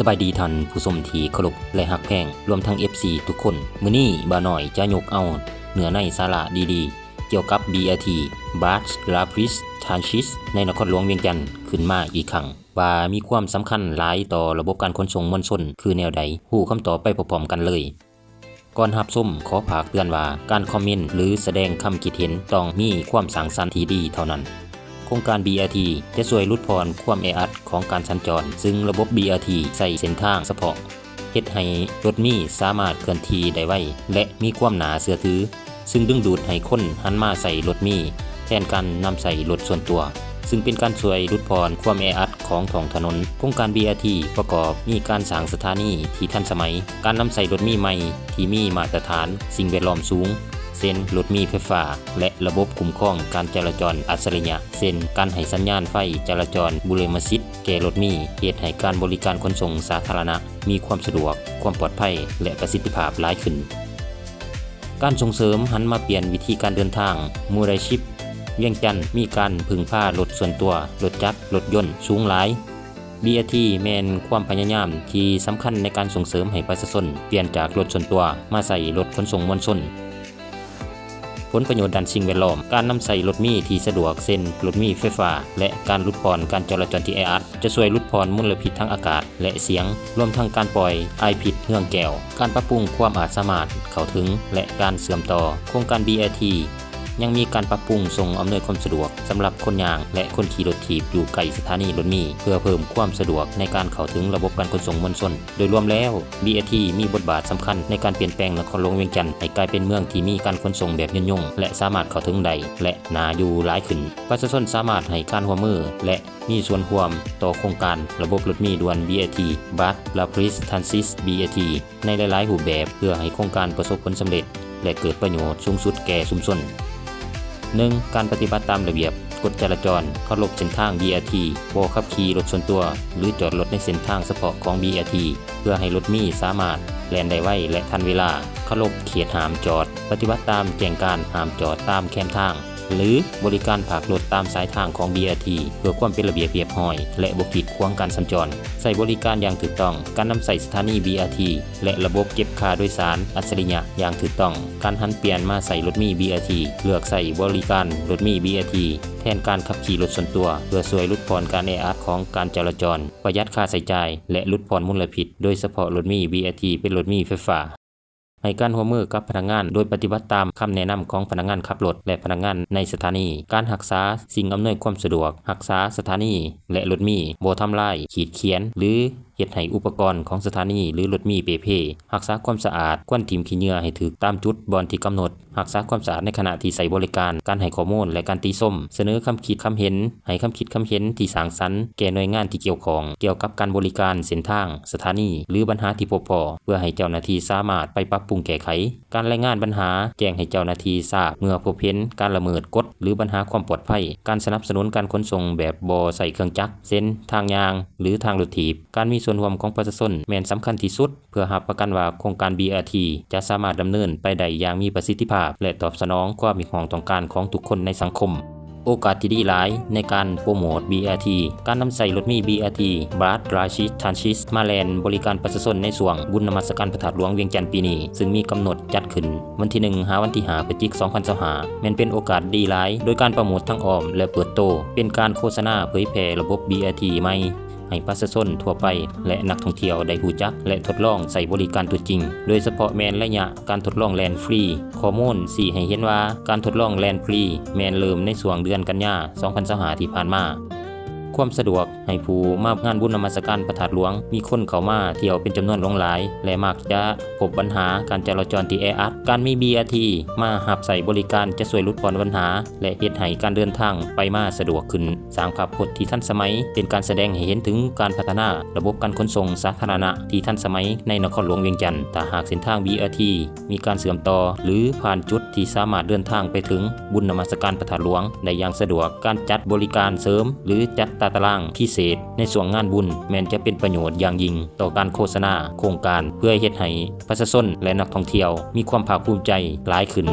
ສະບາຍດີທ່ານຜູ້ຊົມທີ່ເຄົາລົບ ແລະ ຮັກແພງ, ລວມທັງ ເອັຟຊີ ທຸກຄົນ. ມື້ນີ້ບ່າວນ້ອຍຈະຍົກເອົາເນື້ອໃນສາລະດີໆ ກ່ຽວກັບ ບີອາທີ Bus Rapid Transit ໃນນະຄອນຫຼວງວຽງຈັນ ຂຶ້ນມາອີກຄັ້ງ ວ່າມີຄວາມສຳຄັນຫຼາຍຕໍ່ລະບົບການຂົນສົ່ງມວນຊົນຄືແນວໃດ. ຮູ້ຄຳຕອບໄປພ້ອມໆກັນເລີຍ. ກ່ອນຮັບຊົມ, ຂໍຝາກເຕືອນວ່າ ການຄອມເມັນ ຫຼື ສະແດງຄຳຄິດເຫັນ ຕ້ອງມີຄວາມສ້າງສັນທີ່ດີເທົ່ານັ້ນ. ໂຄງການ ບີອາທີ ຈະຊ່ວຍຫຼຸດຜ່ອນຄວາມແອອັດຂອງການສັນຈອນ, ຊຶ່ງລະບົບ ບີອາທີ ໃຊ້ເສັ້ນທາງສະເພາະ, ເຮັດໃຫ້ລົດມີສາມາດເຄື່ອນທີ່ໄດ້ໄວ ແລະ ມີຄວາມໜ້າເຊື່ອຖື, ຊຶ່ງດຶງດູດໃຫ້ຄົນຫັນມາໃຊ້ລົດມີແທນການນຳໃຊ້ລົດສ່ວນຕົວ. ຊຶ່ງເປັນການຊ່ວຍຫຼຸດຜ່ອນຄວາມແອອັດຂອງທ້ອງຖະໜົນ. ໂຄງການ ບີອາທີ ປະກອບມີການສ້າງສະຖານີທີ່ທັນສະໄໝ, ການນຳໃຊ້ລົດມີໃໝ່ທີ່ມີມາດຕະຖານສິ່ງແວດລ້ອມສູງ, ເຊັ່ນ ລົດມີໄຟຟ້າ ແລະ ລະບົບຄຸ້ມຄອງການຈະລາຈອນອັດສະລິຍະ, ເຊັ່ນ ການໃຫ້ສັນຍານໄຟຈະລາຈອນບຸລິມະສິດແກ່ລົດມີ, ເຮັດໃຫ້ການບໍລິການຂົນສົ່ງສາທາລະນະມີຄວາມສະດວກ, ຄວາມປອດໄພ ແລະ ປະສິດທິພາບຫຼາຍຂຶ້ນ. ການສົ່ງເສີມຫັນມາປ່ຽນວິທີການເດີນທາງ Mothership ວຽງຈັນມີການເພິ່ງພາລົດສ່ວນຕົວ, ລົດຈັກ, ລົດຍົນສູງຫຼາຍ. ບີອາທີ ແມ່ນຄວາມພະຍາຍາມທີ່ສຳຄັນໃນການສົ່ງເສີມໃຫ້ປະຊາຊົນປ່ຽນຈາກລົດສ່ວນຕົວມາໃຊ້ລົດຂົນສົ່ງມວນຊົນ. ຜົນປະໂຫຍດດ້ານສິ່ງແວດລ້ອມ, ການນຳໃຊ້ລົດມີທີ່ສະດວກ ເຊັ່ນ ລົດມີໄຟຟ້າ ແລະ ການຫຼຸດຜ່ອນການຈະລາຈອນທີ່ແອອັດ ຈະຊ່ວຍຫຼຸດຜ່ອນມົນລະພິດທາງອາກາດ ແລະ ສຽງ, ລວມທັງການປ່ອຍອາຍພິດເຮືອງແກ້ວ, ການປັບປຸງຄວາມອາດສາມາດເຂົ້າເຖິງ ແລະ ການເຊື່ອມຕໍ່. ໂຄງການ ບີອາທີ ຍັງມີການປັບປຸງສົ່ງອຳນວຍຄວາມສະດວກສຳລັບຄົນຍ່າງ ແລະ ຄົນຂີ່ລົດຖີບຢູ່ໃກ້ສະຖານີລົດມີ ເພື່ອເພີ່ມຄວາມສະດວກໃນການເຂົ້າເຖິງລະບົບການຂົນສົ່ງມວນຊົນ. ໂດຍລວມແລ້ວ, ບີອາທີ ມີບົດບາດສຳຄັນໃນການປ່ຽນແປງນະຄອນຫຼວງວຽງຈັນໃຫ້ກາຍເປັນເມືອງທີ່ມີການຂົນສົ່ງແບບຍືນຍົງ ແລະ ສາມາດເຂົ້າເຖິງໄດ້ ແລະ ໜ້າຢູ່ຫຼາຍຂຶ້ນ. ປະຊາຊົນສາມາດໃຫ້ການຮ່ວມມື ແລະ ມີສ່ວນຮ່ວມຕໍ່ໂຄງການລະບົບລົດມີດ່ວນ ບີອາທີ Bus Rapid Transit ບີອາທີ ໃນຫຼາຍໆຮູບແບບ ເພື່ອໃຫ້ໂຄງການປະສົບຜົນສຳເລັດ ແລະ ເກີດປະໂຫຍດສູງສຸດແກ່ຊຸມຊົນ. ໜຶ່ງ, ການປະຕິບັດຕາມລະບຽບກົດຈະລາຈອນ, ເຄົາລົບເສັ້ນທາງ ບີອາທີ, ບໍ່ຂັບຂີ່ລົດສ່ວນຕົວ ຫຼື ຈອດລົດໃນເສັ້ນທາງສະເພາະຂອງ ບີອາທີ ເພື່ອໃຫ້ລົດມີສາມາດແລ່ນໄດ້ໄວ ແລະ ທັນເວລາ, ເຄົາລົບເຂດຫ້າມຈອດ, ປະຕິບັດຕາມແຈ້ງການຫ້າມຈອດຕາມແຄມທາງ ຫຼື ບໍລິການພາກລົດຕາມສາຍທາງຂອງ ບີອາທີ ເພື່ອຄວາມເປັນລະບຽບຮຽບຮ້ອຍ ແລະ ບໍ່ກີດຂວາງການສັນຈອນ, ໃຊ້ບໍລິການຢ່າງຖືກຕ້ອງ, ການນຳໃຊ້ສະຖານີ ບີອາທີ ແລະ ລະບົບເກັບຄ່າໂດຍສານອັດສະລິຍະຢ່າງຖືກຕ້ອງ, ການຫັນປ່ຽນມາໃຊ້ລົດມີ ບີອາທີ, ເລືອກໃຊ້ບໍລິການລົດມີ ບີອາທີ ແທນການຂັບຂີ່ລົດສ່ວນຕົວ ເພື່ອຊ່ວຍຫຼຸດຜ່ອນການແອອັດຂອງການຈະລາຈອນ, ປະຢັດຄ່າໃຊ້ຈ່າຍ ແລະ ຫຼຸດຜ່ອນມົນລະພິດ, ໂດຍສະເພາະລົດມີ ບີອາທີ ເປັນລົດມີໄຟຟ້າ. ໃຫ້ການຮ່ວມມືກັບພະນັກງານ ໂດຍປະຕິບັດຕາມຄຳແນະນຳຂອງພະນັກງານຂັບລົດ ແລະ ພະນັກງານໃນສະຖານີ. ການຮັກສາສິ່ງອຳນວຍຄວາມສະດວກ, ຮັກສາສະຖານີ ແລະ ລົດມີ, ບໍ່ທຳລາຍ, ຂີດຂຽນ ຫຼື ເຮັດໃຫ້ອຸປະກອນຂອງສະຖານີ ຫຼື ລົດມີເປ່ເພ, ຮັກສາຄວາມສະອາດ, ຄວນຖິ້ມຂີ້ເຫຍື້ອໃຫ້ຖືກຕາມຈຸດບ່ອນທີ່ກຳນົດ, ຮັກສາຄວາມສະອາດໃນຂະນະທີ່ໃຊ້ບໍລິການ, ການໃຫ້ຂໍ້ມູນ ແລະ ການຕິຊົມ, ສະເໜີຄຳຄິດຄຳເຫັນ, ໃຫ້ຄຳຄິດຄຳເຫັນທີ່ສ້າງສັນແກ່ໜ່ວຍງານທີ່ກ່ຽວຂ້ອງກ່ຽວກັບການບໍລິການເສັ້ນທາງ, ສະຖານີ ຫຼື ບັນຫາທີ່ພົບພໍ້ ເພື່ອໃຫ້ເຈົ້າໜ້າທີ່ສາມາດໄປປັບປຸງແກ້ໄຂ. ການລາຍງານບັນຫາ, ແຈ້ງໃຫ້ເຈົ້າໜ້າທີ່ຊາບເມື່ອພົບເຫັນການລະເມີດກົດ ຫຼື ບັນຫາຄວາມປອດໄພ, ການສະໜັບສະໜູນການຂົນສົ່ງແບບບໍ່ໃຊ້ເຄື່ອງຈັກ ເຊັ່ນ ທາງຍ່າງ ຫຼື ທາງລົດຖີບ. ການມີສ່ວນຮ່ວມຂອງປະຊາຊົນແມ່ນສຳຄັນທີ່ສຸດ ເພື່ອຮັບປະກັນວ່າໂຄງການ ບີອາທີ ຈະສາມາດດຳເນີນໄປໄດ້ຢ່າງມີປະສິດທິພາບ ແລະ ຕອບສະໜອງຄວາມຮຽກຮ້ອງຕ້ອງການຂອງທຸກຄົນໃນສັງຄົມ. ໂອກາດທີ່ດີຫຼາຍໃນການໂປຣໂມດ ບີອາທີ ການນຳໃຊ້ລົດມີ ບີອາທີ Bus Rapid Transit ມາແລ່ນບໍລິການປະຊາຊົນໃນຊ່ວງບຸນນະມັດສະການພະທາດຫຼວງວຽງຈັນປີນີ້, ຊຶ່ງມີກຳນົດຈັດຂຶ້ນວັນທີໜຶ່ງ ຫາວັນທີຫ້າ ພະຈິກ ສອງພັນຊາວຫ້າ ແມ່ນເປັນໂອກາດດີຫຼາຍ, ໂດຍການໂປຣໂມດທັງອ້ອມ ແລະ ເປີດໂຕ ເປັນການໂຄສະນາເຜີຍແຜ່ລະບົບ ບີອາທີ ໃໝ່ ໃຫ້ປະຊາຊົນທົ່ວໄປ ແລະ ນັກທ່ອງທ່ຽວໄດ້ຮູ້ຈັກ ແລະ ທົດລອງໃຊ້ບໍລິການຕົວຈິງ, ໂດຍສະເພາະແມ່ນໄລຍະການທົດລອງແລ່ນຟຣີ. ຂໍ້ມູນຊີ້ໃຫ້ເຫັນວ່າການທົດລອງແລ່ນຟຣີແມ່ນເລີ່ມໃນຊ່ວງເດືອນກັນຍາ ສອງພັນຊາວຫ້າ ທີ່ຜ່ານມາ. ຄວາມສະດວກໃຫ້ຜູ້ມາງານບຸນນະມັດສະການພະທາດຫຼວງ, ມີຄົນເຂົ້າມາທ່ຽວເປັນຈຳນວນຫຼວງຫຼາຍ ແລະ ມັກຈະພົບບັນຫາການຈະລາຈອນທີ່ແອອັດ. ການມີ ບີອາທີ ມາຮັບໃຊ້ບໍລິການຈະຊ່ວຍຫຼຸດຜ່ອນບັນຫາ ແລະ ເຮັດໃຫ້ການເດີນທາງໄປມາສະດວກຂຶ້ນ. ສ້າງພາບພົດທີ່ທັນສະໄໝ ເປັນການສະແດງໃຫ້ເຫັນເຖິງການພັດທະນາລະບົບການຂົນສົ່ງສາທາລະນະທີ່ທັນສະໄໝໃນນະຄອນຫຼວງວຽງຈັນ. ຖ້າຫາກເສັ້ນທາງ ບີອາທີ ມີການເຊື່ອມຕໍ່ ຫຼື ຜ່ານຈຸດທີ່ສາມາດເດີນທາງໄປເຖິງບຸນນະມັດສະການພະທາດຫຼວງໄດ້ຢ່າງສະດວກ, ການຈັດບໍລິການເສີມ ຫຼື ຈັດຕາຕະລາງພິເສດໃນຊ່ວງງານບຸນ ແມ່ນຈະເປັນປະໂຫຍດຢ່າງຍິ່ງຕໍ່ການໂຄສະນາໂຄງການ ເພື່ອເຮັດໃຫ້ປະຊາຊົນ ແລະ ນັກທ່ອງທ່ຽວມີຄວາມພາກພູມໃຈຫຼາຍຂຶ້ນ.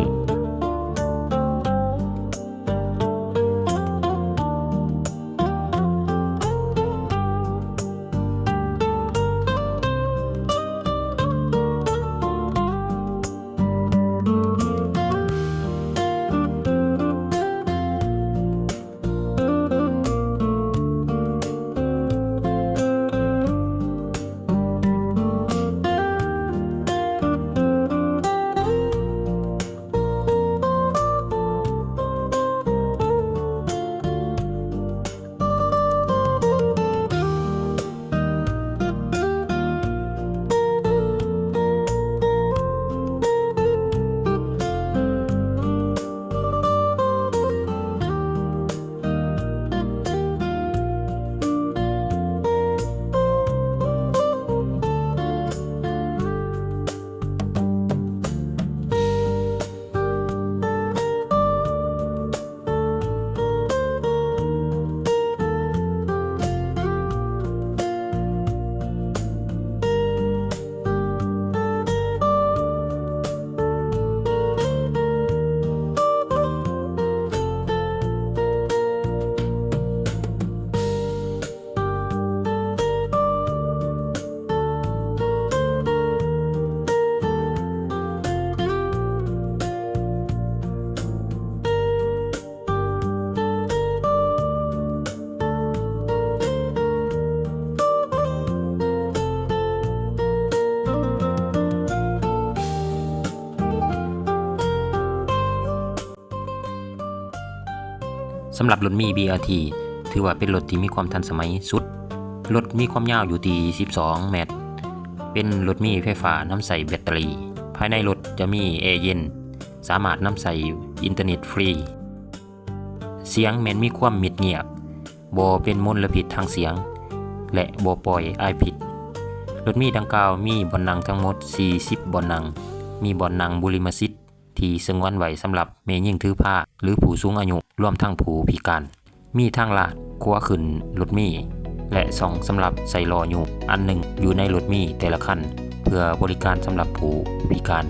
ສຳລັບລົດມີ ບີອາທີ ຖືວ່າເປັນລົດທີ່ມີຄວາມທັນສະໄໝສຸດ. ລົດມີຄວາມຍາວຢູ່ທີ່ສິບສອງແມັດ, ເປັນລົດມີໄຟຟ້ານຳໃຊ້ແບັດເຕີຣີ. ພາຍໃນລົດຈະມີແອເຢັນ, ສາມາດນຳໃຊ້ອິນເຕີເນັດຟຣີ. ສຽງແມ່ນມີຄວາມມິດງຽບ, ບໍ່ເປັນມົນລະພິດທາງສຽງ ແລະ ບໍ່ປ່ອຍອາຍພິດ. ລົດມີດັ່ງກ່າວມີບ່ອນນັ່ງທັງໝົດສີ່ສິບບ່ອນນັ່ງ, ມີບ່ອນນັ່ງບຸລິມະສິດທີ່ສະຫງວນໄວ້ສຳລັບແມ່ຍິງຖືພາ ຫຼື ຜູ້ສູງອາຍຸ, ລວມທັງຜູ້ພິການ. ມີທາງລາດຂົວຂຶ້ນລົດມີ ແລະ ຊ່ອງສຳລັບໃສ່ລໍ້ຍູ້ອັນໜຶ່ງຢູ່ໃນລົດມີແຕ່ລະຄັນ ເພື່ອບໍລິການສຳລັບຜູ້ພິການ.